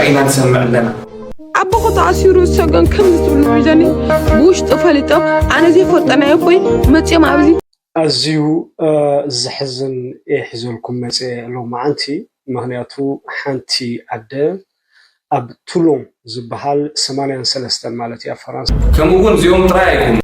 ኢና ንሰምዕ ኣለና። ኣቦኹ ተኣሲሩ ዝሰገን ከምዚ ትብሉ ሒዘኒ ብውሽጢ ፈሊጦም ኣነ ዘይፈልጦ ናይ ኣቦይ መፅኦም ኣብዚ ኣዝዩ ዘሕዝን እየ ሒዘልኩም መፅየ ሎማዓንቲ። ምኽንያቱ ሓንቲ ኣደ ኣብ ቱሎን ዝበሃል ሰማንያን ሰለስተን ማለት እያ ፈራንሳ። ከምኡ እውን እዚኦም ጥራይ ኣይኮኑን።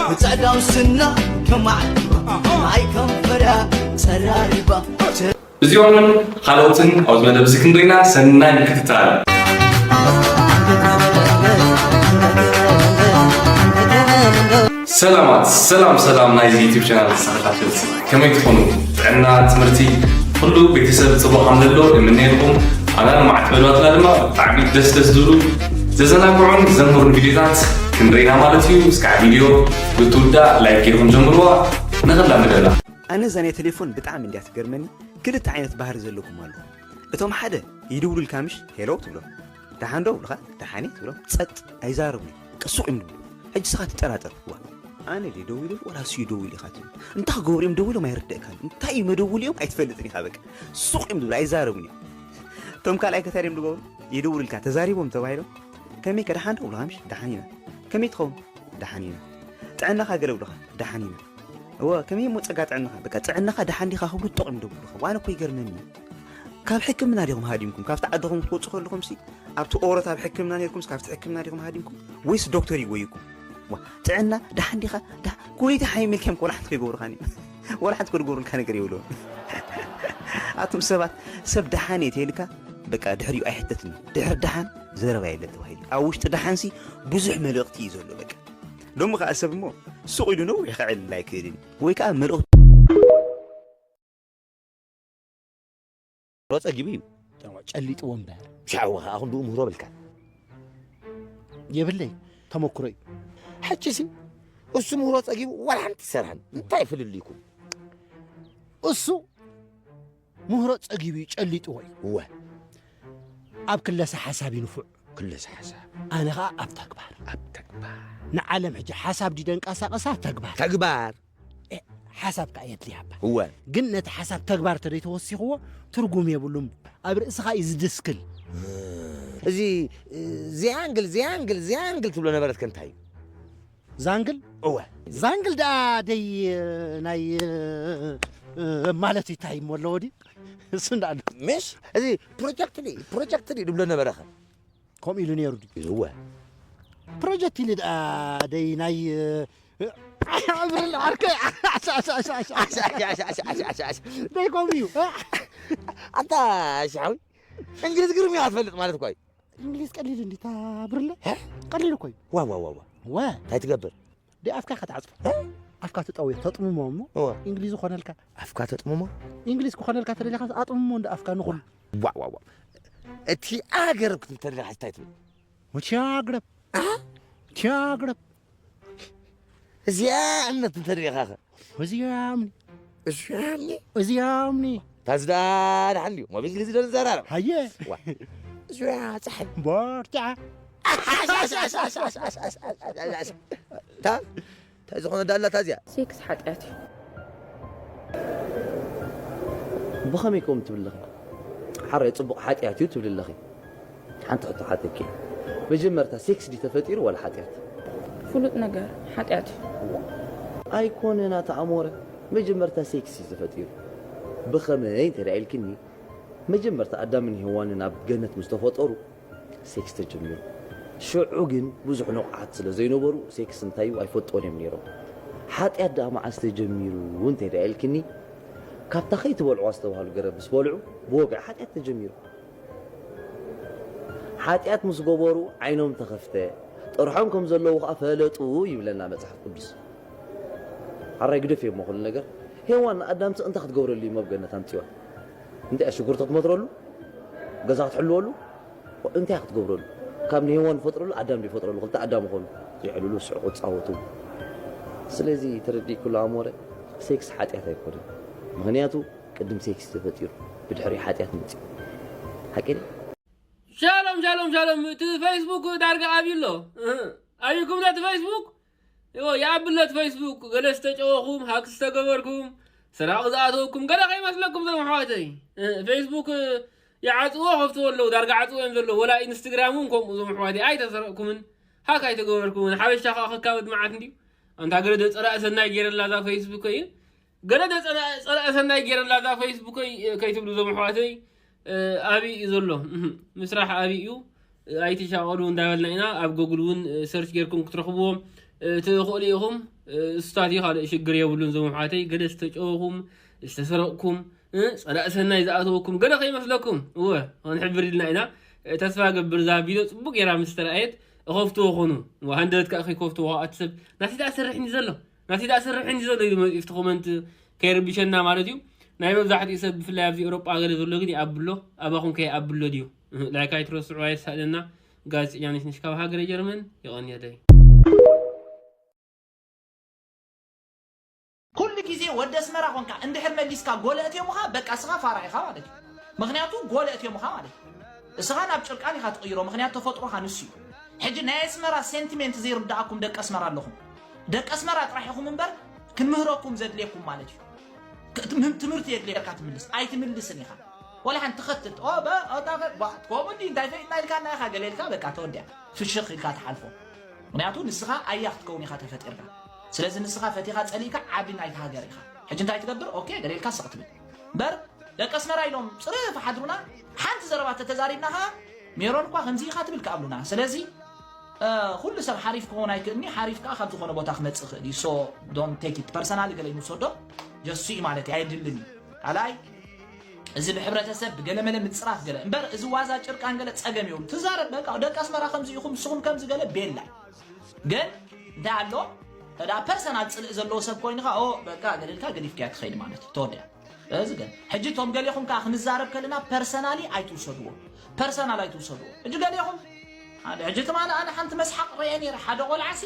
ብፀዕዳው ስና ተማዕሪባ ማይ ከንፈራ ፀራሪባ እዚኦምን ካልኦትን ኣብዚ መደብ እዚ ክንሪና ሰናይ ምክትታል። ሰላማት ሰላም ሰላም ናይዚ ዩቲብ ቻናል ተኸታተልቲ ከመይ ትኾኑ? ጥዕና፣ ትምህርቲ፣ ኩሉ ቤተሰብ ፅቡቕ ከም ዘሎ እምነየልኩም። ኣና ንማዕት መደባትና ድማ ብጣዕሚ ደስ ደስ ዝብሉ ዘዘናግዑን ዘምህሩን ቪዲዮታት ክንሪና ማለት እዩ። እስካዕ ቪዲዮ ብትውዳእ ላይክ ጌርኩም ጀምርዋ። ንኽላ መደብና። ኣነ እዛ ናይ ቴሌፎን ብጣዕሚ እንድያ ትገርመኒ። ክልተ ዓይነት ባህሪ ዘለኩም ኣለኹም። እቶም ሓደ ይድውሉልካ ምሽ ሄሎ ትብሎም። ደሓን ዶ ብልኻ ደሓን እየ ትብሎም። ጸጥ ኣይዛረቡን። ቅሱቕ እዮም ድብሉ። ሕጂ ስኻ ትጠራጠር። ዋ ኣነ ድየ ደዊሉሉ ወላ እሱ እዩ ደዊሉ ኢኻ ትብል። እንታይ ክገብሩ እዮም ደዊሎም ኣይርደእካን። እንታይ እዩ መደውሊኦም ኣይትፈልጥን ኢኻ በቃ። ሱቕ እዮም ድብሉ ኣይዛረቡን እዮም። እቶም ካልኣይ ከታይ ድዮም ድገብሩ? ይድውሉልካ ተዛሪቦም ተባሂሎም ከመይ ከ ደሓን ዶ ብልኻ ምሽ ደሓን ኢና። ከመይ ትኸውን? ደሓን ኢና። ጥዕናኻ ገለ ብልኻ ደሓን ኢና። እወ ከመይ እሞ ጸጋ ጥዕናኻ በቃ ጥዕናኻ ደሓን ዲኻ ክብሉ ጥቕም ዶ ብልኻ ዋነ እኮ ይገርመኒ። ካብ ሕክምና ዲኹም ሃዲምኩም ካብቲ ዓድኹም ክትወጹ ከለኹም ሲ ኣብቲ ኦሮት ኣብ ሕክምና ነርኩም ካብቲ ሕክምና ዲኹም ሃዲምኩም ወይስ ዶክተር ይጎይኩም? ዋ ጥዕና ደሓን ዲኻ ደሓ ኩለይቲ ሓይም ኢልከም ኮላ ሓንቲ ከይገብሩኻኒ ወላ ሓንቲ ክድገሩልካ ነገር የብሎም። ኣቱም ሰባት ሰብ ደሓን እየ ተይልካ በቃ ድሕሪኡ ኣይሕተትን እዩ። ድሕሪ ደሓን ዘረባ የለን ተባሂሉ ኣብ ውሽጢ ደሓንሲ ብዙሕ መልእኽቲ እዩ ዘሎ በቃ። ሎሚ ከዓ ሰብ እሞ ሱቕ ኢሉ ነዊሕ ክዕልል ኣይክእልን ወይ ከዓ መልእኽቱ ሮ ጸጊቡ እዩ። ጨሊጥዎ እምበር። ሻው ከኣ ክንድኡ ምህሮ በልካ። የብለይ ተመክሮ እዩ። ሕጂ ሲ እሱ ምህሮ ጸጊቡ ዋላ ሓንቲ ይሰርሐን እንታይ ፍልልይኩም? እሱ ምህሮ ጸጊቡ እዩ ጨሊጥዎ እዩ። እወ ኣብ ክለሰ ሓሳብ ይንፉዕ። ክለሰ ሓሳብ ኣነ ኸኣ ኣብ ተግባር። ኣብ ተግባር ንዓለም ሕጂ ሓሳብ ድደንቀሳቐሳ ተግባር። ተግባር ሓሳብ ከኣ የድልያ እባ እወ ግን ነቲ ሓሳብ ተግባር ተደይተወሲኽዎ ትርጉም የብሉን ኣብ ርእስኻ እዩ ዝድስክል እዚ ዚያንግል ዚያንግል ዚያንግል ትብሎ ነበረት ከ እንታይ እዩ ዛንግል እወ ዛንግል ደኣ ደይ ናይ ማለት እንታይ እሞ ኣለዎ ድዩ እሱ እንዳኣሉ ምሽ እዚ ፕሮጀክት ድዩ ፕሮጀክት ድዩ ድብሎ ነበረኸ ከምኡ ኢሉ ነይሩ ድዩ እወ ፕሮጀክት ኢሉ ደኣ ደይ ናይ ብርል ዓርከይ ደይ ከምኡ እዩ ኣንታ ሽሓዊ እንግሊዝ ግርም ኢኻ ትፈልጥ ማለት እኳ እዩ እንግሊዝ ቀሊል እንዲ እታ ብርለ ቀሊል እኮ እዩ ዋ ዋ ዋ ዋ ወ እንታይ ትገብር ዲ ኣፍካ ከተዓፅፎ ኣፍካ ትጠውዮ ተጥምሞ እሞ እንግሊዝ ኮነልካ ኣፍካ ተጥምሞ እንግሊዝ ክኾነልካ ተደሊኻ ኣጥምሞ እንዲ ኣፍካ ንኹሉ ዋ ዋ ዋ እቲ ኣገረብ ክትብል ተደሊኻ እንታይ ትብል ወትያግረብ ወትያግረብ እዚኣ እምነት እንተደሊኻኸ እዚኣምኒ እዚኣምኒ እዚኣምኒ ታዝዳ ደሓን ድዩ ሞብ እንግሊዝ ዶ ንዘራረብ ሃየ እዚኣ ፀሓይ ቦርትዓ እንታይ ዝኾነ ዳላታ እዚኣ ሴክስ ሓጢኣት እዩ ብኸመይ ከምኡ ትብል ኣለኺ ሓራይ ፅቡቕ ሓጢኣት እዩ ትብል ኣለኺ ሓንቲ ሕቶ ሓተኪ መጀመርታ ሴክስ ድዩ ተፈጢሩ ዋላ ሓጢኣት ፍሉጥ ነገር ሓጢኣት እዩ ኣይኮነን ኣታ ኣሞረ መጀመርታ ሴክስ እዩ ተፈጢሩ ብኸመይ እንተ ኢልክኒ መጀመርታ ኣዳምን ሄዋንን ኣብ ገነት ምስ ተፈጠሩ ሴክስ ተጀሚሩ። ሽዑ ግን ብዙሕ ንቑሓት ስለ ዘይነበሩ ሴክስ እንታይ እዩ ኣይፈልጥዎን እዮም ነይሮም። ሓጢኣት ደኣ መዓስ ተጀሚሩ እንተ ደኣ ኢልክኒ ካብታ ከይትበልዕዋ ዝተባህሉ ገረብ ምስ በልዑ ብወግዒ ሓጢኣት ተጀሚሩ። ሓጢኣት ምስ ገበሩ ዓይኖም ተኸፍተ፣ ጥርሖም ከም ዘለዉ ኸኣ ፈለጡ ይብለና መጽሓፍ ቅዱስ። ሓራይ ግደፍዮ እሞ ኩሉ ነገር። ሄዋን ንኣዳምሲ እንታይ ክትገብረሉ እዩ ኣብ ገነት ኣምጺዋ? እንታይ እያ ሽጉርቲ ክትመትረሉ? ገዛ ክትሕልወሉ? እንታይ ክትገብረሉ? ካብ ንሄዋን ዝፈጥረሉ ኣዳም ድዩ ይፈጥረሉ? ክልተ ኣዳም ይኾኑ። ይዕልሉ፣ ይስሕቑ፣ ይጻወቱ። ስለዚ ተረዲእክሉ ኣሞረ፣ ሴክስ ሓጢኣት ኣይኮነን። ምኽንያቱ ቅድም ሴክስ ተፈጢሩ፣ ብድሕሪኡ ሓጢኣት መጺኡ። ሓቂ ድዩ? ሻሎም ሻሎም ሻሎም እቲ ፌስቡክ ዳርጋ ኣብዩ ኣሎ። እህ። ኣቢኩም ነቲ ፌስቡክ ይኣብለት ፌስቡክ ገለ ዝተጨወኹም ሃክ ዝተገበርኩም ስራቕ ዝኣተወኩም ገለ ከይመስለኩም ዞም ኣሕዋተይ። ፌስቡክ ይዓፅዎ ከፍትዎ ኣለዉ፣ ዳርጋ ዓፅዎ እዮም ዘለዉ። ወላ ኢንስትግራም እውን ከምኡ ዞም ኣሕዋተይ ኣይተሰረቕኩምን ሃክ ኣይተገበርኩምን። ሓበሻ ከዓ ከካበድ መዓት እንድዩ። ኣንታ ገለ ዶ ፀላእ ሰናይ ገይረላ እዛ ፌስቡክ እዩ። ገለ ዶ ፀላእ ሰናይ ገይረላ እዛ ፌስቡከይ ከይትብሉ ዞም ኣሕዋተይ። ኣበይ እዩ ዘሎ ምስራሕ ኣበይ እዩ? ኣይትሻቐሉ እንዳበልና ኢና። ኣብ ጎግል እውን ሰርች ጌርኩም ክትረኽብዎም ትኽእሉ ኢኹም። እሱታት እዩ ካልእ ሽግር የብሉን ዞም ኣሕዋተይ። ገለ ዝተጨወኹም ዝተሰረቕኩም ጸላእ ሰናይ ዝኣተወኩም ገለ ከይመስለኩም። እወ ክንሕብር ኢልና ኢና። ተስፋ ገብር እዛ ቪድዮ ፅቡቅ ጌራ ምስ ተረኣየት እኸፍትዎ ኾኑ። ሃንደበት ከዓ ከይከፍትዎ ኣቲ ሰብ ናቲ ደኣ ሰርሕኒ ዘሎ ናቲ ደኣ ሰርሕኒ ዘሎ ኢሉ መፂኡ ፍቲ ኮመንት ከይርብሸና ማለት እዩ። ናይ መብዛሕትኡ ሰብ ብፍላይ ኣብዚ ኤውሮጳ ገለ ዘሎ ግን ይኣብሎ። ኣባኹም ከ ይኣብሎ ድዩ? ላይክ ኣይትረስዑ ኣየሳእነና። ጋዜጠኛ ነሽነሽ ካብ ሃገረ ጀርመን የቐንየለይ። ኩሉ ግዜ ወዲ ኣስመራ ኮንካ እንድሕር መሊስካ ጎለ እትዮምኻ በቃ እስኻ ፋራ ኢኻ ማለት እዩ። ምኽንያቱ ጎለ እትዮምኻ ማለት እዩ። እስኻ ናብ ጭርቃን ኢኻ ትቕይሮ ምኽንያቱ ተፈጥሮኻ ንሱ እዩ። ሕጂ ናይ ኣስመራ ሴንቲሜንት ዘይርድኣኩም ደቂ ኣስመራ ኣለኹም። ደቂ ኣስመራ ጥራሕ ኢኹም እምበር ክንምህረኩም ዘድልየኩም ማለት እዩ። ትምህርቲ የድልየካ ትምልስ ኣይትምልስን ኢኻ። ወላ ሓንቲ ትኸትል ኦ በ ኦታ በ ባ ትኮሙ እንዲ እንታይ ፈይድና ኢልካ እና ኢኻ ገለ ኢልካ በቃ ተወዲያ ፍሽኽ ኢልካ ትሓልፎ። ምክንያቱ ንስኻ ኣያ ክትከውን ኢኻ ተፈጢርካ። ስለዚ ንስኻ ፈቲኻ ጸሊእካ ዓቢ ናይቲ ሃገር ኢኻ። ሕጂ እንታይ ትገብር ኦኬ ገለ ኢልካ ስቕ ትብል። በር ደቂ ኣስመራ ኢሎም ጽርፍ ሓድሩና ሓንቲ ዘረባ ተተዛሪብና ኸኣ ሜሮን እኳ ከምዚ ኢኻ ትብል ክኣብሉና። ስለዚ ኩሉ ሰብ ሓሪፍ ክኸውን ኣይክእልኒ ሓሪፍ ከዓ ካብ ዝኾነ ቦታ ክመፅእ ይኽእል እዩ so don't take it personal ገለ ይንሰዶ ጀሱ እዩ ማለት ኣየድልን እዩ ካልኣይ እዚ ብሕብረተሰብ ብገለመለ ምፅራፍ ገለ እምበር እዚ ዋዛ ጭርቃን ገለ ፀገም የብሉ ትዛረብ በቃ ደቂ ኣስመራ ከምዚ ኢኹም ንስኹም ከምዚ ገለ ቤላ ግን እንታይ ኣሎ ተዳ ፐርሰናል ፅልእ ዘለዎ ሰብ ኮይንካ ኦ በቃ ገለልካ ገዲፍካያ ትኸይድ ማለት እዩ ተወዲያ እዚ ግን ሕጂ እቶም ገሌኹም ከዓ ክንዛረብ ከለና ፐርሰናሊ ኣይትውሰድዎ ፐርሰናል ኣይትውሰድዎ ሕጂ ገሌኹም ሓደ ሕጂ ትማሊ ኣነ ሓንቲ መስሓቅ ርአ ነይረ ሓደ ቆልዓሲ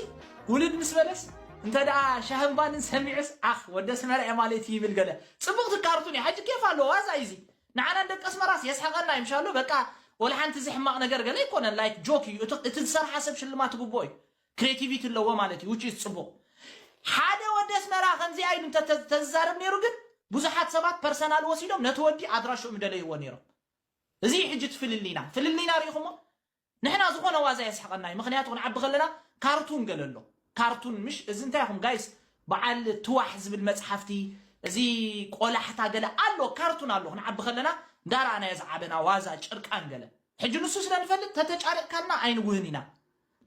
ውልድ ምስ በለስ እንተ ደኣ ሻህን ባንን ሰሚዑስ ኣኽ ወደ ስመርዐ ማለት እዩ ይብል ገለ ጽቡቅ ትካርቱን እዩ ሕጂ ኬፍ ኣለዎ ዋዛ እዩ እዚ ንዓና ደቂ ኣስመራስ የስሕቀና እዩ ምሻሎ በቃ ወላ ሓንቲ እዚ ሕማቅ ነገር ገለ ኣይኮነን ላይክ ጆክ እዩ እቲ ዝሰርሓ ሰብ ሽልማት ትግብኦ እዩ ክሬቲቪቲ ኣለዎ ማለት እዩ which is ጽቡቕ ሓደ ወዲ ኣስመራ ከምዚኣ ኢሉ እንተተዛረብ ነይሩ ግን ብዙሓት ሰባት ፐርሰናል ወሲዶም ነቲ ወዲ ኣድራሽኡ ምደለይዎ ነይሮም እዚ ሕጂ እቲ ፍልልይና ፍልልይና ርኢኹሞ ንሕና ዝኾነ ዋዛ የስሕቐና እዩ ምኽንያቱ ክንዓቢ ከለና ካርቱን ገለ ኣሎ ካርቱን ምሽ እዚ እንታይ ኢኹም ጋይስ በዓል ትዋሕ ዝብል መፅሓፍቲ እዚ ቆላሕታ ገለ ኣሎ ካርቱን ኣሎ ክንዓቢ ከለና እንዳረኣናዮ ዝዓበና ዋዛ ጭርቃን ገለ ሕጂ ንሱ ስለ ንፈልጥ ተተጫሪቕካልና ኣይንጉህን ኢና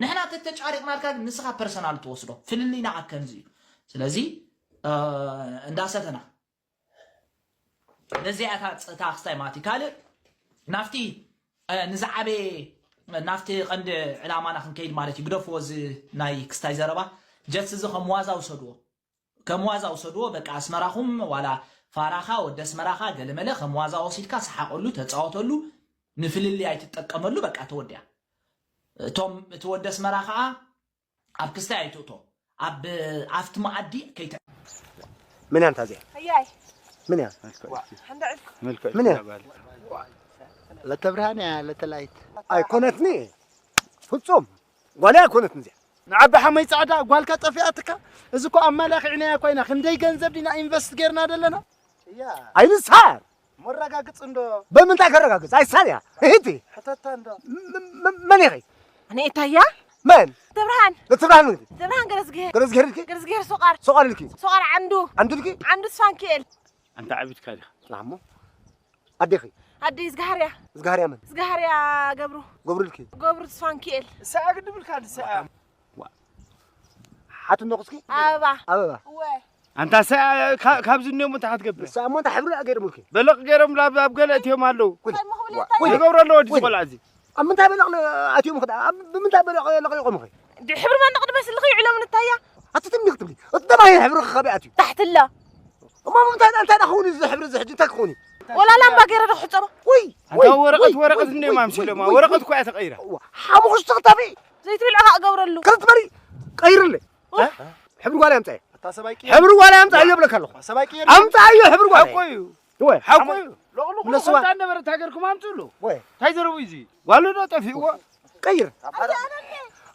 ንሕና ተተጫሪቕናልካ ግን ንስኻ ፐርሰናል ትወስዶ ፍልልይና ኣብ ከምዚ እዩ ስለዚ እንዳሰተና ነዚኣታ እታ ክስታይ ማለት እዩ ካልእ ናፍቲ ንዝዓበየ ናፍቲ ቀንዲ ዕላማና ክንከይድ ማለት እዩ ግደፍዎ እዚ ናይ ክስታይ ዘረባ ጀስ እዚ ከም ዋዛ ውሰድዎ ከም ዋዛ ውሰድዎ በቃ ኣስመራኹም ዋላ ፋራኻ ወዲ ኣስመራኻ ገለመለ ከም ዋዛ ወሲድካ ሰሓቀሉ ተፃወተሉ ንፍልልይ ኣይትጠቀመሉ በቃ ተወዲያ እቶም እቲ ወዲ ኣስመራ ከዓ ኣብ ክስታይ ኣይትእቶ ኣብ ኣብቲ መኣዲ ከይተ ምን ያንታ ዚያ ኣያይ ምን ያ ሓንዳ ዕልኩ ምን ያ ለተብርሃን ያ ለተላይት ኣይኮነትኒ ፍጹም ጓል ኣይኮነትኒ ዚያ ንዓቢ ሓመይ ጻዕዳ ጓልካ ጠፊኣትካ እዚ እኮ ኣማላኺዕናያ ኮይና ክንደይ ገንዘብ ዲና ኢንቨስት ጌርና ዘለና ኣይንስሓር መረጋግጽ እንዶ በምንታይ ከረጋግጽ ኣይሳልያ እህቲ ሕተታ እንዶ መን ኢኺ ኣነ እታያ መን ተብርሃን ተብርሃን ተብርሃን ገረዝግሄር ገረዝግሄር ኢልኪ ገረዝግሄር ሶቃር ሶቃር ኢልኪ ሶቃር ዓንዱ ዓንዱ ኢልኪ ዓንዱ ስፋንኪኤል ኣንታ ዓቢድካ ዲኻ ላሞ ኣዴኺ ኣደይ ዝጋሃርያ ዝጋሃርያ መን ዝጋሃርያ ገብሩ ገብሩ ኢልኪ ገብሩ ስፋንኪኤል ሰዓ ግድብልካ ድሰዓ ሓትኖ ክስኪ ኣበባ ኣበባ ኣንታሰ ካብዚ እኒኦም እንታይ ክትገብር ንሳ እሞ እንታይ ሕብሪ ገይሮምልኪ በለቕ ገይሮም ኣብ ገለ እትዮም ኣለዉ ይገብሮ ኣለዎ ድዚ ቆልዓ እዚ ኣብ ምንታይ በለቕ ኣትዮም ኸ ብምንታይ በለቕ ለቒቖም ኸ ሕብሪ መንቕ ድመስልኺ ይዕሎም ንታያ ኣቲ ትምኒ ክትብሊ እቲ ደማይ ሕብሪ ኸበይ ኣትዩ ታሕትላ እሞ ምንታይ እንታይ ዳ ክኸውን እዚ ሕብሪ እዚ ሕጂ እንታይ ክኸውን እዩ ወላ ላምባ ገይረ ዶ ክሕፀቦ ወይ ኣንታ ወረቐት ወረቐት እንደ ማምሲሎማ ወረቐት እኮ እያ ተቐይራ ሓሙኽሽቲ ክታፊ ዘይትብል ዕቓ እገብረሉ ከም ትበሪ ቀይርለይ ሕብሪ ጓል ኣምፀ ሕብሪ ጓል ኣምፀ እዮ ብለካ ኣለኹ ኣምፀ ኣዮ ሕብሪ ጓል ሓቆ እዩ ወይ ሓቆ እዩ ለቕልቑ ነስዋ ነበረ ታገርኩም ኣምፅሉ ወይ እንታይ ዘረቡ እዩ ጓሉ ዶ ጠፊእዎ ቀይር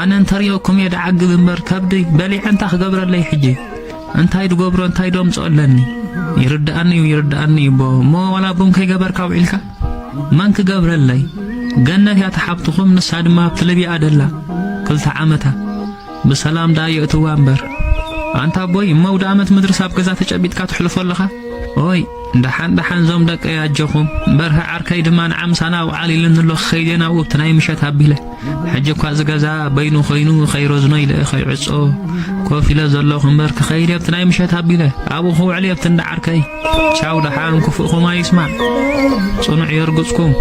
ኣነ እንተሪኦኩም እየ ደዓግብ እምበር ከብደይ በሊዐ እንታይ ክገብረለይ ሕጂ? እንታይ ድገብሮ እንታይ ደምፅኦ ኣለኒ? ይርድኣኒ እዩ ይርድኣኒ እዩ እቦ። እሞ ዋላ ቡን ከይገበርካ ውዒልካ? መን ክገብረለይ? ገነት እያ ተሓብትኹም ንሳ ድማ ኣብቲ ልብያ ደላ ክልተ ዓመታ። ብሰላም ደኣ የእትዋ እምበር። ኣንታ ኣቦይ እሞ ኣውደኣመት ምድርስ ኣብ ገዛ ተጨቢጥካ ተሕልፎ ኣለኻ? ኦይ ደሓን ደሓን ዞም ደቀይ ኣጆኹም። በርሀ ዓርከይ ድማ ንዓ ምሳና ውዓል ኢሉኒ ኣሎ ክኸይድ እየ ናብኡ ኣብቲ ናይ ምሸት ኣቢለ። ሕጂ እኳ እዚ ገዛ በይኑ ኮይኑ ከይረዝኖ ኢለ ከይዕጾ ኮፍ ኢለ ዘለኹ እምበር ክኸይድ እየ ኣብቲ ናይ ምሸት ኣቢለ ኣብኡ ክውዕል እየ ኣብቲ እንዳ ዓርከይ። ቻው ደሓን ክፉእኹም ኣይስማዕ። ጽኑዕ የርግጽኩም።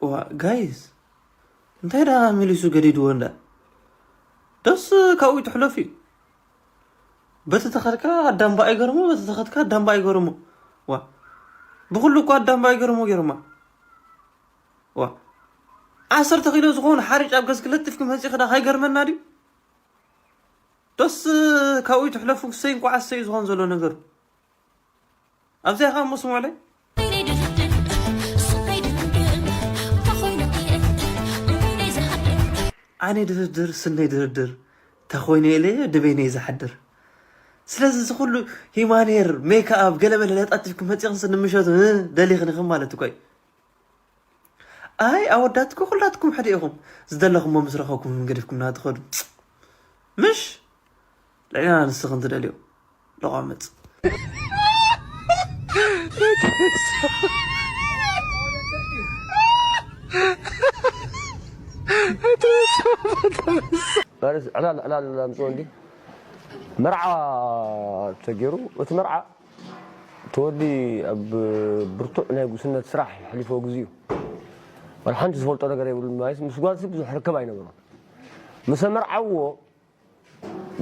ዋ ጋይስ እንታይ ደኣ መሊሱ ገዲድዎ እንዳ ደስ ካብኡ ትሕለፍ እዩ። በቲ ተኸድካ ኣዳምባ ኣይገርሞ በቲ ተኸድካ ኣዳምባ ኣይገርሞ። ዋ ብኩሉ እኮ ኣዳምባ ኣይገርሞ ገርማ። ዋ ዓሰርተ ኪሎ ዝኾኑ ሓሪጭ ኣብ ገዝኪ ለጢፍኪ መፂኺ ዳ ካይገርመና ድዩ? ደስ ካብኡ ትሕለፉ ክሰይ እንኳዕ ኣሰይ ዝኾን ዘሎ ነገሩ። ኣብዚኣ ኸዓ እሞ ስምዑለይ። ኣነ ድርድር ስነይ ድርድር ተኾይነ ኢለ ድበይነ እዩ ዝሓድር። ስለዚ እዚ ኩሉ ሂማኔር ሜክኣብ ገለመለ ለጣጢፍኩም መፂኽንስ ንምሸቱ እ ደሊኽንኽም ማለት እኮ እዩ። ኣይ ኣወዳት እኮ ኩላትኩም ሓደ ኢኹም ዝደለኹሞ ምስ ረኸብኩም ገዲፍኩምና ትኸዱ ምሽ ልዕልና ንስኽን ትደልዮ ለቋምፅ። ማለት ዕላል ዕላል ኣምፅኦ እንዲ መርዓ ተገይሩ እቲ መርዓ እቲ ወዲ ኣብ ብርቱዕ ናይ ጉስነት ስራሕ የሕሊፎ ግዜኡ ዋላ ሓንቲ ዝፈልጦ ነገር የብሉን ማለት ምስ ጓልሲ ብዙሕ ርክብ ኣይነበሮን። ምስ ኣመርዓውዎ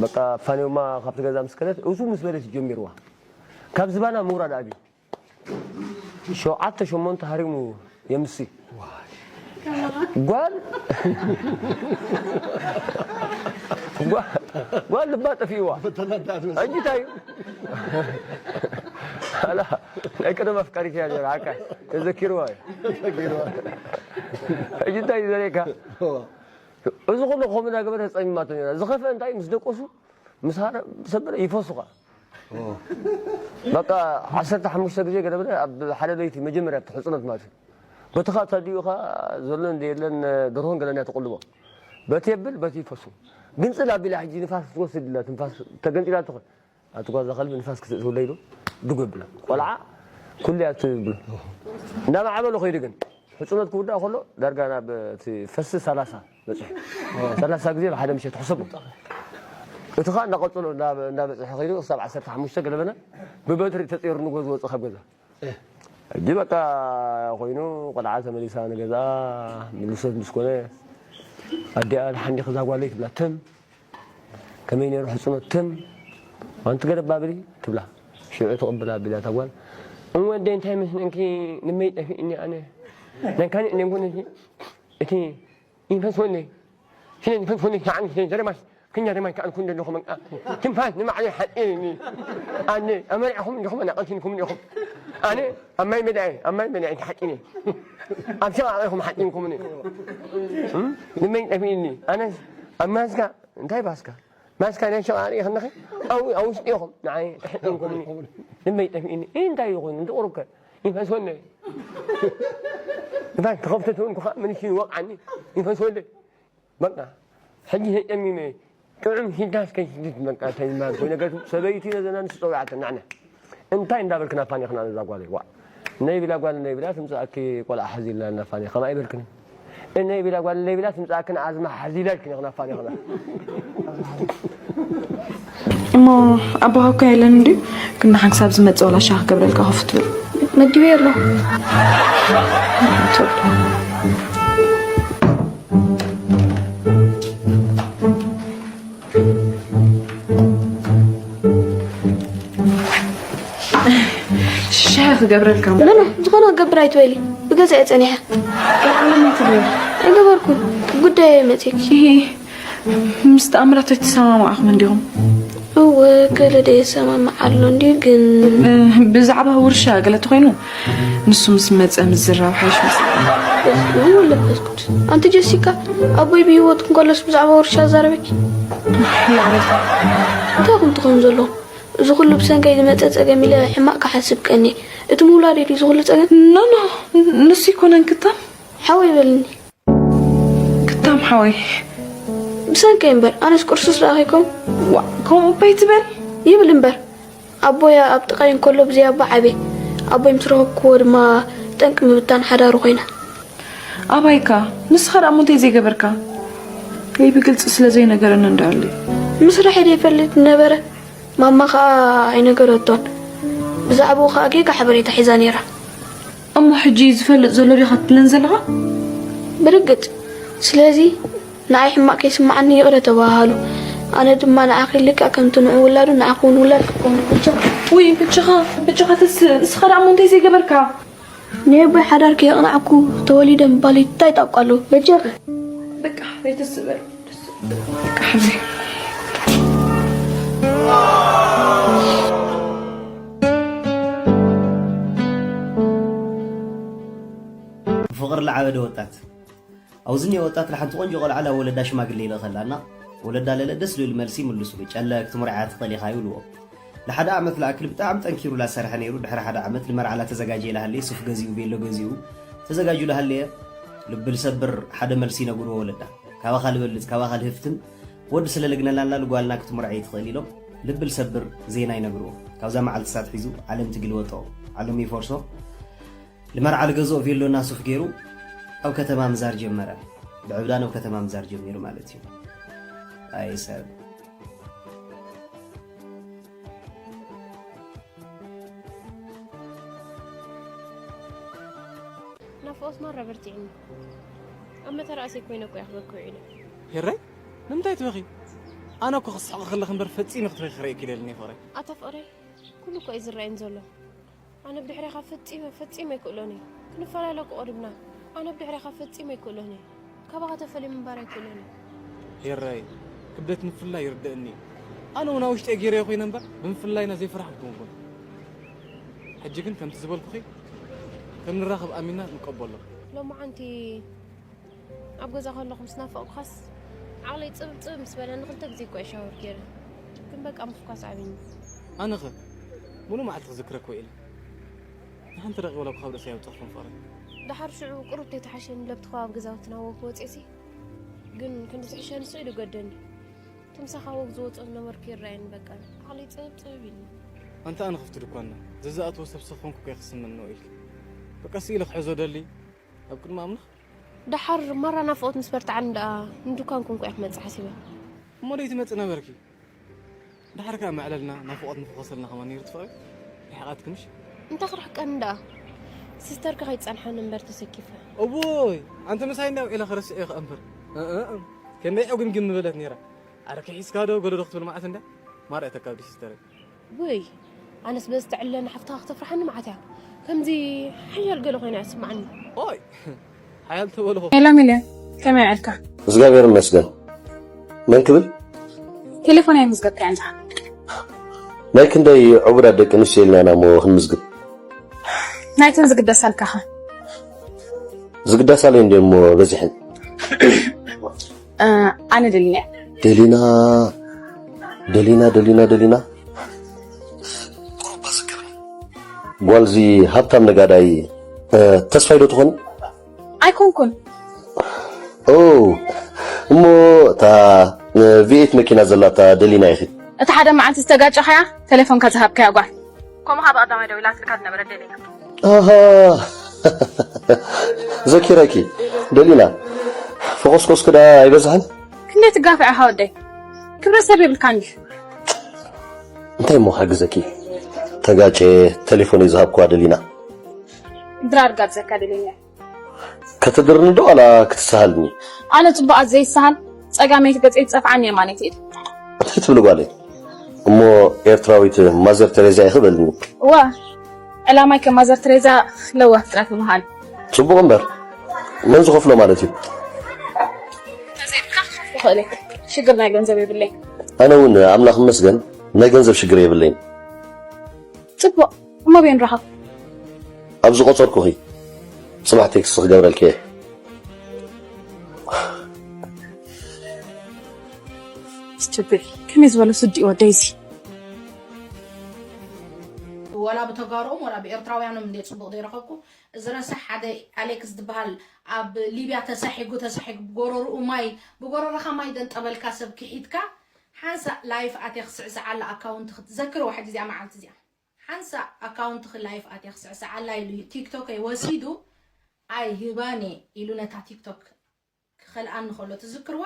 በቃ ፋንዮማ ካብቲ ገዛ ምስ ከደት እሱ ምስ በለት ጀሚርዋ ካብ ዝባና ምውራድ ኣብዩ ሸውዓተ ሸሞንተ ሃሪሙ የምሲ ጓል ጓል ልባ ጠፊእዋ ሕጂ እንታይ እዩ ኣላ ናይ ቀደም ኣፍቃሪት እያ ነራ ዓካ ተዘኪርዋ እዩ ሕጂ እንታይ እዩ ዘርእየካ እዚ ኩሉ ከምኡ እናገበረ ጸሚማቶ ነራ ዝኸፍአ እንታይ ምስ ደቆሱ ምስ ሃረ ሰበረ ይፈሱ ኸዓ በቃ ዓሰርተ ሓሙሽተ ግዜ ገለ በለ ኣብ ሓደ ለይቲ መጀመርያ ኣብቲ ሕፅኖት ማለት እዩ በቲ ኸዓ ተዲኡ ኸዓ ዘሎ እንደ የለን ደርሆን ገለን እያ ትቕልቦ በቲ የብል በቲ ይፈሱ ግንፅል ኣቢላ ሕጂ ንፋስ ክትወስድ ኢላ ትንፋስ ተገንፂላ ትኾን ኣብቲ ጓዛ ከልቢ ንፋስ ክትእትውለይ ኢሉ ድጉ የብላ ቆልዓ ኩሉ እያ ትብሎ እንዳማዕበሎ ኸይዱ ግን ሕፅኖት ክውዳእ ከሎ ዳርጋ ናብ እቲ ፈሲ ሰላሳ በፂሑ ሰላሳ ግዜ ብሓደ ምሸት ሕሰቡ እቲ ኸዓ እንዳቐፀሎ እንዳበፅሐ ኸይዱ ክሳብ ዓሰርተ ሓሙሽተ ገለበና ብበትሪ ተፀይሩ ንጎ ዝወፅእ ካብ ገዛ ሕጂ በቃ ኮይኑ ቆልዓ ተመሊሳ ንገዛ ምልሰት ምስ ኮነ ኣዲኣ ሓንዲኽ እዛ ጓለይ ትብላ ትም ከመይ ነይሩ ሕፅኖት ትም ኣንቲ ገለ ባብሊ ትብላ ሽዑ ትቕብል ኣቢላ እታ ጓል እወ ኣደይ እንታይ መስለንኪ ንመይ ጠፊእኒ ኣነ ናይ ካልእ ነንጎ ነቲ እቲ ይንፈስ ወለይ ስለ ዝፈስ ወለይ ከዓ ንስለ ዘረባስ ክኛ ደማይ ከኣልኩ እንደለኹ በቃ ትንፋስ ንባዕለይ ሓፂርኒ ኣነ ኣመሪዕኹም እንዲኹም ኣናቐልቲንኩም እንዲኹም ኣነ ኣብ ማይ መዳይ ኣብ ማይ መዳይ ተሓፂነ ኣብ ሸቓቕ ኢኹም ሓፂንኩምኒ ንመይ ጠፊእኒ ኣነስ ኣብ ማስካ እንታይ ባስካ ማስካ ናይ ሸቓቕ ርኢ ከለኺ ኣብ ኣብ ውሽጢ ኢኹም ንዓይ ተሓፂንኩምኒ ንመይ ጠፊእኒ እንታይ እዩ ኮይኑ እንተቑሩብከ ይንፈስ ወለይ እንታይ ተኸፍተት እውን ከዓ ምንሽን ወቕዓኒ ይንፈስ ወለይ በቃ ሕጂ ተጨሚመ ጥዑም ሂዳስ ከይስድድ በቃ እንታይ ዝበሃል ኮይኑ ገቱ ሰበይቲ ነዘና ንስ ፀዊዓተና ኣነ እንታይ እንዳበልክን ኣፋኒኽና ነዛ ጓለይ ዋዕ ነይ ቢላ ጓል ነይ ቢላ ትምፅኣኪ ቆልዓ ሓዚልና እናፋኒ ከማ ኣይበልክን እነይ ቢላ ጓል ነይ ቢላ ትምፅኣክን ኣዝማ ሓዚላ ኢልክን ኢኽን ኣፋኒኽና እሞ ኣቦኻ እኮ የለን እንድዩ ግን ንሓን ክሳብ ዝመፅእ ወላ ሻህ ክገብረልካ ከፉ ትብል መዲበ ኣሎ ሻሂ ክገብረልካ እሞ። ኖ ኖ፣ ዝኾነ ክገብር ኣይትበሊ። ብገዛይ እየ ጸኒሐ። ቀልዓለም ኣይትበል። ኣይገበርኩን። ጉዳይ እየ መጺእኪ። እሂ፣ ምስ ተኣምራት ኣይትሰማማዕኹም እንዲኹም? እወ፣ ገለ ዶ የሰማምዕ ኣሎ እንድዩ ግን። ብዛዕባ ውርሻ ገለ ተኾይኑ ንሱ ምስ መጸ ምዝራብ ሓይሽ መስ በስመ አብ ወወልድ ወመንፈስ ቅዱስ። ኣንቲ ጀሲካ፣ ኣቦይ ብህይወት እንከሎስ ብዛዕባ ውርሻ ኣዛረበኪ? እንታይ ኢኹም ትኾኑ ዘለኹም? እዚ ኩሉ ብሰንከይ ዝመጸ ጸገም ኢለ ሕማቕ ክሓስብ ቀንየ። እቲ ምውላድ እዩ ድዩ እዚ ኩሉ ጸገም? ኖ ኖ፣ ንሱ ኣይኮነን ክታም። ሓወይ በልኒ። ክታም ሓወይ። ብሰንከይ እምበር ኣነስ ቁርሱስ ደኣ ከይኮን። ዋእ፣ ከምኡ እባ ኣይትበል። ይብል እምበር ኣቦይ ኣብ ጥቓይ እንከሎ ብዘይ ኣቦ ዓብየ። ኣቦይ ምስ ረኸብክዎ ድማ ጠንቂ ምብታን ሓዳሩ ኮይና። ኣባይካ፣ ንስኻ ደኣ እሞ እንታይ ዘይገበርካ? ከይ ብግልጺ ስለ ዘይነገረኒ እንዳኣለዩ። ምስርሐይ ደይፈልጥ ነበረ። ማማ ኸኣ ኣይነገረቶን። ብዛዕባኡ ኸኣ ጌጋ ሓበሬታ ሒዛ ነይራ። እሞ ሕጂ ዝፈልጥ ዘሎ ዲኻ ትብለን ዘለኻ? ብርግጽ። ስለዚ ንዓይ ሕማቕ ከይስምዓኒ ይቕረ ተባሃሃሉ። ኣነ ድማ ንዓኺ ልክዕ ከምቲ ንዑ ውላዱ ንዓኺ እውን ውላድ ክኸውን ብቻ። ውይ ብቻኻ፣ ብቻኻ ተስእ። ንስኻ ደኣ እሞ እንታይ ዘይገበርካ? ናይ ኣቦይ ሓዳር ከየቕናዕኩ ተወሊደ ምባለይ እንታይ ጣብቃ ኣለዎ? በጃኺ። በቃ ዘይተስእ በል። በቃ ሓዘይ። ብፍቕሪ ለዓበደ ወጣት። ኣብዚ እኒኦ ወጣት ንሓንቲ ቆንጆ ቆልዓ ናብ ወለዳ ሽማግሌ ይልእኸላ እና ወለዳ ለለ ደስ ዝብል መልሲ ይምልሱሉ። ጨለ ክትምርዓያ ትኽእል ኢኻ ይብልዎ። ንሓደ ዓመት ለኣክል ብጣዕሚ ጠንኪሩ ላሰርሐ ነይሩ። ድሕሪ ሓደ ዓመት ልመርዓ ላተዘጋጀየ ላሃለየ ሱፍ ገዚኡ፣ ቬሎ ገዚኡ፣ ተዘጋጁ ላሃለየ ልቢ ልሰብር ሓደ መልሲ ይነግርዎ ወለዳ። ካባኻ ልበልጽ፣ ካባኻ ልህፍትም ወዲ ስለ ልግነላና ልጓልና ክትምርዐይ ትኽእል ኢሎም ልቢ ልሰብር ዜና ይነግርዎ። ካብዛ መዓልቲ ሳት ሒዙ ዓለም ትግልበጦ፣ ዓለም ይፈርሶ። ልመርዓ ልገዝኦ ቬሎና ሱፍ ገይሩ ኣብ ከተማ ምዛር ጀመረ። ብዕብዳን ኣብ ከተማ ምዛር ጀሚሩ ማለት እዩ። ኣይ ሰብ። ናፍቆት ማራ በርቲዕኒ። ኣብ መተራእሰይ ኮይነ እኮ እየ ክበኪ ውዒለ። ሄራይ፣ ንምንታይ ትበኺ? ኣነ እኮ ክስሕቕ ከለኺ እምበር ፈጺመ ክትበኺ ክርእየኪ ደልኒ ፍቕረይ። ኣታ ፍቕረይ፣ ኩሉ እኮ እዩ ዝረኣየኒ ዘሎ። ኣነ ብድሕሬኻ ፈጺመ ፈጺመ ኣይክእሎን እየ። ክንፈላለ እኮ ቀሪብና። ኣነ ብድሕሬኻ ፈጺመ ኣይክእሎን እየ። ካባኻ ተፈልየ ምንባር ኣይክእሎን እየ። ሄራይ፣ ክብደት ምፍልላይ ይርደእኒ እዩ። ኣነ እውን ኣብ ውሽጠይ ገይረዮ ኮይነ እምበር ብምፍልላይና ዘይፈራሕኩ ኣይኮንኩን። ሕጂ ግን ከምቲ ዝበልኩኺ ከም ንራኸብ ኣሚንና ንቀበሎ። ሎማዓንቲ ኣብ ገዛ ከለኹ ምስ ናፈቕኩኻስ ዓቕለይ ጽብብ ጽብብ ምስ በለኒ ክልተ ግዜ እኮ እየ ሻወር ገይረ። ግን በቃ ምፍኳስ ዓቢኒ። ኣነኸ ሙሉእ መዓልቲ ክዝክረኪ ውዒለ። ንሓንቲ ደቂቕ ወላ ካብ ርእሰይ ኣይወጻኹን ፍቕረይ። ደሓር ሽዑ ቁሩብ ተይተሓሸኒ ለብቲ ከባቢ ገዛውትና ወክ ወጺእሲ ግን ክንዲ ዝሕሸኒ ስኢሉ ገደኒ። እቲ ምሳኻ ወግ ዝወፅኦ ዝነበርኩ ይረኣየኒ በቃ ዓቕለይ ፅብብ ፅብብ ኢልኒ። ኣንታ ኣነ ክፍቲ ድኳንና ዘዝኣትዎ ሰብ ሰብ ኮንኩ እኮ ክስምንዎ ኢልኪ በቃ ስኢለ ክሕዞ ደሊ ኣብ ቅድሚ ኣምላኽ። ደሓር ማራ ናፍቖት ምስ በርትዓኒ ደኣ ንድኳን ኮንኩ እየ ክመፅእ ሓሲበ። እሞ ደይ ትመፂ ነበርኪ? ደሓር ከኣ መዕለልና ናፍቖት ምፈኾሰልና ከማን ነይሩ ትፍቕሪ? ርሒቓትኪ ምሽ? እንታይ ክርሕቀኒ ደኣ ሲስተርኪ ከይትፀንሓኒ እምበር ተሰኪፈ። እውይ ኣንቲ ምሳይ እንዳ ውዒለ ክረስዕ እየ ከኣ እምበር። እእ፣ እእ፣ ከመይ ዕጉምግም ምበለት ነይራ። ኣረ ከሒስካ ዶ ገለ ዶ ክትብል መዓት እንዳ ማርኣየተካ ብዲ ሲስተረይ። ውይ ኣነስ በዚ ተዕልለኒ ሓፍትኻ ክተፍርሓኒ መዓት እያ። ከምዚ ሓያል ገለ ኮይና እያ ትስምዓኒ። ኦይ ሓያል ተበልኹ። ሄሎ ሚልዮን ከመይ ውዒልካ? እግዚኣብሔር ይመስገን። መን ክብል? ቴሌፎን ኣይምዝገብካያን ዲኻ? ናይ ክንደይ ዕቡዳት ደቂ ኣንስትዮ ኢልና ኢና እሞ ክንምዝግብ። ናይተን ዝግደሳልካ ኸ? ዝግደሳለይ እንድየ እሞ በዚሐን። ኣነ ደሊና እየ። ደሊና ደሊና ደሊና ደሊና ጓልዚ ሃብታም ነጋዳይ ተስፋይ ዶ ትኾኒ? ኣይኮንኩን። ኦ እሞ እታ ቪኤት መኪና ዘላታ ደሊና ኢኺ። እቲ ሓደ መዓልቲ ዝተጋጨኻያ ተሌፎንካ ዝሃብካያ ጓል። ከምኡ ከኣ ብቐዳማይ ደዊላትልካ ዝነበረት ደሊና። ኣሃ ዘኪረኪ ደሊና ፈኾስኮስኪ ደኣ ኣይበዝሐን? ክንደይ ትጋፍዕ ኢኻ ወደይ? ክብረ ሰብ የብልካን ድዩ? እንታይ እሞ ክሕግዘኪ? ተጋጨ ተሌፎነይ ዝሃብክዋ ደሊና። ድራር ጋብዘካ ደሊና። ከተድርኒ ዶ ዋላ ክትሰሃልኒ? ኣነ ጽቡቓት ዘይሰሃል ጸጋመይቲ ገጸይ ትጸፍዓኒ የማነይቲ ኢድ። እንታይ ትብሊ ጓለይ? እሞ ኤርትራዊት ማዘር ተሬዛ ኢኺ በልኒ። እዋ ዕላማይ ከም ማዘር ተሬዛ ለዋህ ጥራሕ ምዃን። ጽቡቕ እምበር መን ዝኸፍሎ ማለት እዩ? ተዘይብካ ክኸፍሎ ይኽእል እየ። ሽግር ናይ ገንዘብ የብለይ። ኣነ እውን ኣምላኽ ይመስገን ናይ ገንዘብ ሽግር የብለይን። ጽቡቕ፣ እሞ ኣበይ ንራኸብ? ኣብ ዝቆጸርኩኺ ጽባሕ ቴክስት ክገብረልኪ እየ። Stupid። ከመይ ዝበለ ስዲ እዩ ወደይ እዚ። ወላ ብተጋሩኦም ወላ ብኤርትራውያኖም እንደ ጽቡቕ ዘይረኸብኩ። እዚ ረሳሕ ሓደ ኣሌክስ ዝበሃል ኣብ ሊብያ ተሳሒጉ ተሳሒጉ ብጎረርኡ ማይ ብጎረርኻ ማይ ደንጠበልካ ሰብ ክሒድካ ሓንሳእ ላይፍ ኣትየ ክስዕስዓላ ኣካውንት ክትዘክርዋ ሕጂ እዚኣ መዓልቲ እዚኣ ሓንሳእ ኣካውንትኺ ላይፍ ኣትየ ክስዕስዓላ ኢሉ ቲክቶከይ ወሲዱ ኣይህባን እየ ኢሉ ነታ ቲክቶክ ክኸልኣኒ ከሎ ትዝክርዋ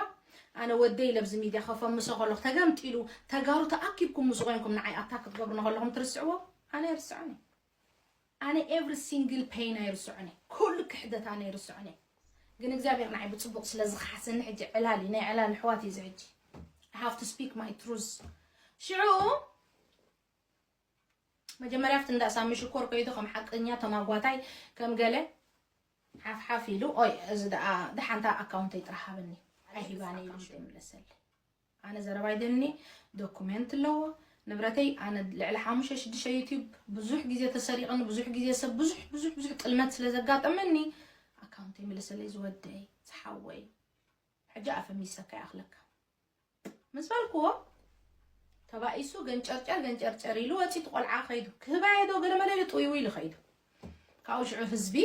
ኣነ ወደይ ለብዚ ሚድያ ከፈምሶ ከለኹ ተገምጢሉ ተጋሩ ተኣኪብኩም ምስ ኮይንኩም ንዓይ ኣታክ ክትገብሩ ንከለኹም ትርስዕዎ ኣነ ይርስዖን እየ ኣነ every single pain ኣይርስዖን እየ ኩሉ ክሕደት ኣነ ይርስዖን እየ ግን እግዚኣብሔር ንዓይ ብፅቡቅ ስለ ዝኸሓሰኒ ሕጂ ዕላል እዩ ናይ ዕላል ኣሕዋት እዩ እዚ ሕጂ I have to speak my truth ሽዑ መጀመርያ ኣብቲ እንዳ ሳሚ ሽኮር ከይዱ ከም ሓቀኛ ተማጓታይ ከም ገለ ሓፍሓፍ ኢሉ ኦይ እዚ ደኣ ደሓንታ ኣካውንተይ ጥራሕ ሃበኒ ኣይሂባኒ ኢሉ ይምለሰለይ ኣነ ዘረባይ ደኒ ዶኩሜንት ኣለዎ ንብረተይ ኣነ ልዕሊ ሓሙሽተ ሽዱሽተ ዩቲዩብ ብዙሕ ግዜ ተሰሪቕኒ ብዙሕ ግዜ ሰብ ብዙሕ ብዙሕ ብዙሕ ጥልመት ስለ ዘጋጠመኒ ኣካውንተይ ምለሰለይ ዝወደይ ዝሓወይ ሕጂ ኣፈሚሰካ ይኣኽለካ ምስ በልክዎ ተባኢሱ ገንጨርጨር ገንጨርጨር ኢሉ ወፂ እቲ ቆልዓ ከይዱ ክህባየ ዶ ገለመለ ኢሉ ጥውይው ኢሉ ከይዱ ካብኡ ሽዑ ህዝቢ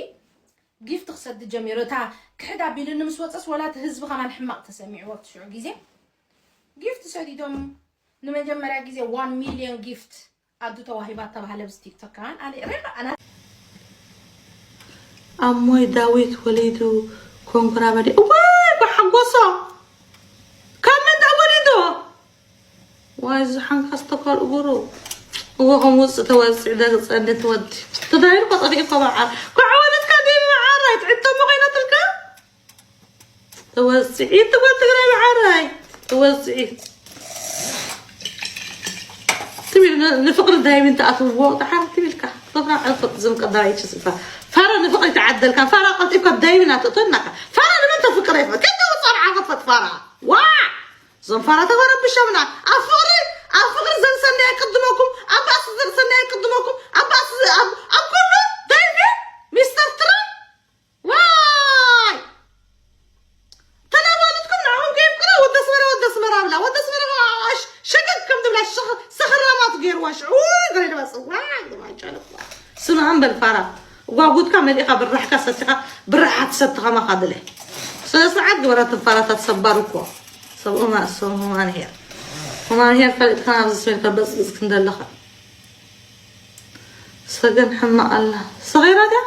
ጊፍት ክሰዲ ጀሚሩ እታ ክሕድ ኣቢሉኒ ምስ ወፀስ ወላ እቲ ህዝቢ ከማን ሕማቕ ተሰሚዕዎ ኣብቲ ሽዑ ግዜ ጊፍት ሰዲዶም ንመጀመርያ ግዜ ዋን ሚልዮን ጊፍት ኣዱ ተዋሂባ ተባህለ ብዚ ቲክቶክ ከማን ኣነ ሪኻ ኣና ኣሞይ ዳዊት ወሊዱ ኮንክራበዲ እዋይ ብሓጎሶ ካብ መን ዳ ወሊዶ ዋይ ዝሓንካስ ተኳል እግሩ እዎ ከም ውፅእ ተወፅዕ ደግፀ እንደ ትወዲ ተዳይሩ ከጠፊኡ እኮ መዓር ክዕወለትካ ዲ መዓር ኣይትዕተሞ ኮይናትልካ ተወፅዒ ትወ ትግራይ መዓራይ ተወፅዒ ትብል ንፍቅሪ ዳይምን ተኣትዎ ዳሓር ትብልካ ፍቅራ ዕልፍት ዝም ቀዳይ ችስፋ ፋራ ንፍቅሪ ተዓደልካ ፋራ ቀልጢፍካ ዳይምን ኣትእቶናካ ፋራ ንመን ተፍቅረ ይፈ ከተ ውፃ ንዓኸፈት ፋራ ዋ እዞም ፋራ ተበረብሸምና ኣብ ፍቅሪ ኣብ ፍቅሪ ዘርሰና ይቅድመኩም ኣብ ባእሲ ዘርሰና ይቅድመኩም ኣብ ባእሲ ኣብ ኩሉ ዳይምን ሚስተር ትራምፕ ዋይ ተናባልትኩም ንዕኹም ከየፍቅራ ወዲ ኣስመራ ወዲ ኣስመራ ብላ ወዲ ኣስመራ ሸቀጥ ከም ትብላ ሰኽራማት ገይርዋ ሽዑ ገለ ድባ ጽዋ ማጫለዋ ስምዓ እምበር ፋራ ጓጉትካ መሊእካ ብራሕካ ሰቲኻ ብራሓት ሰትኻ ማኻ ድለ ስነ ስርዓት ግበራ ትፋራታት ሰባር እኮ ሰብ ኡማ ሰብ ሁማን ሄር ሁማን ሄር ፈሊጥካ ኣብዚ ስሜልካ በጽብጽ ክንደለኻ ሰገን ሕማቕ ኣላ ሰኺራ ድያ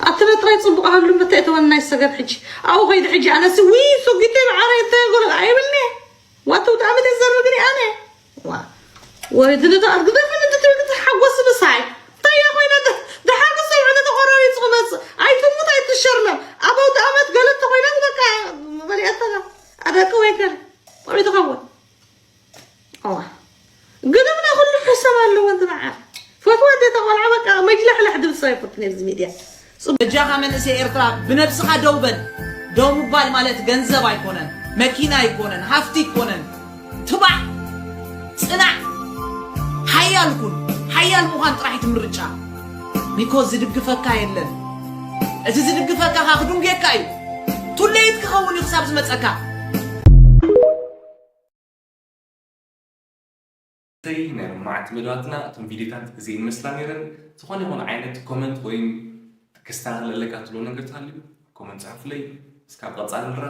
ኣቲ ጥራይ ጽቡቕ ሃሉ ምታይ ተወናይ ሰገን ሕጂ ኣብኡ ከይዲ ሕጂ ኣነሲ ዊ ሶጊተይ ብዓረይ እንታይ ጎረግ ኣይብልኒ ዋተው ዳኣመት የዘርግኒ ኣነ ዋ ወይ ድልዶ ኣግደፍ ምንድትብል ክትሓጎስ ምሳይ እንታይ ኮይነ ድሓጎስ ሰብዕነ ተቆራሪጹ ክመጽእ ኣይትሙት ኣይትሸርመም ኣብ ኣውደ ኣመት ገለ ተኮይነት በቃ መሊኣተና ኣደቂ ወይ ገለ ወይ ትኸውን እዋ ግድምና ኩሉ ሕሰብ ኣለዎ እንት መዓር ፈትዋ እንተ ተቆልዓ በቃ መጅላሕላሕ ድብል ሰብ ኣይፈትን ኣብዚ ሚድያ በጃኻ መንእሰይ ኤርትራ ብነብስኻ ደው በል። ደው ምባል ማለት ገንዘብ ኣይኮነን፣ መኪና ኣይኮነን፣ ሃፍቲ ኣይኮነን። ትባዕ፣ ጽናዕ፣ ሓያል ኩን። ሓያል ምዃን ጥራሕ እቲ ምርጫ። ቢኮዝ ዝድግፈካ የለን። እቲ ዝድግፈካ ከኣ ክድንጉየካ እዩ። ቱሌት ክኸውን እዩ ክሳብ ዝመጸካ። ተይ ናይ ሎማዓንቲ መደባትና እቶም ቪድዮታት እዚኤን ይመስላ ነይረን። ዝኾነ ይኹን ዓይነት ኮመንት ወይም ክስተኻኸል ኣለካ ትብሎ ነገር ተሃልዩ ኮመንት ጽሕፉለይ። እስካብ ቀጻሊ ንራኸብ።